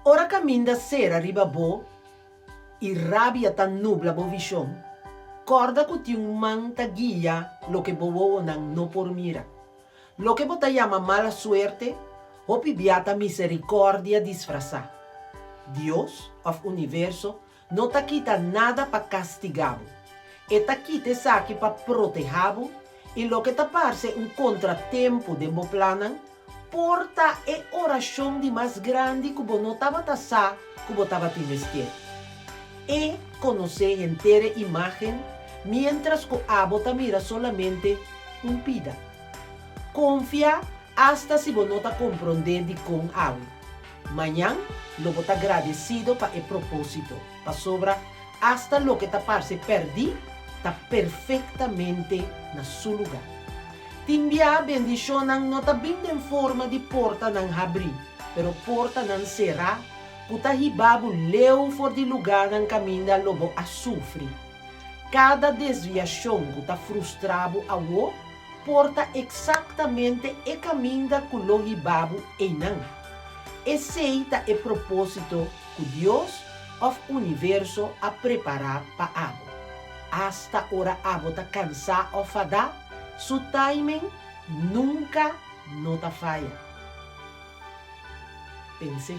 Ora kaminda sera riba bo i rabia ta nubla bo vishon, kòrda ku tin un man ta guia loke bo wowonan no por mira. Loke bo ta yama mala suerte, hopi bia ta miserikòrdia disfrasá. Dios, òf universo, no ta kita nada pa kastigá bo. E ta kita esaki pa protehá bo, i loke ta parse un kontratempu den bo plannan, por ta e orashon di mas grandi ku bo no tabata sa ku bo tabatin mester. E konosé henter e imágen, miéntras ku abo ta mira solamente un pida. Konfia asta si bo no ta komprondé dikon awe. Mañan lo bo ta gradesido pa e propósito, pasobra asta loke ta parse pèrdí ta perfektamente na su lugá. Tin bia bendishonnan no ta bin den forma di portanan habrí, pero portanan será ku ta hiba bo leu for di lugánan kaminda lo bo a sufri. Kada desviashon ku ta frustra bo awo por ta eksaktamente e kaminda ku lo hiba bo einan. Esei ta e propósito ku Dios òf universo a prepará pa abo. Asta ora abo ta kansá òf fadá, su timing nunka no ta faya. Pens'é.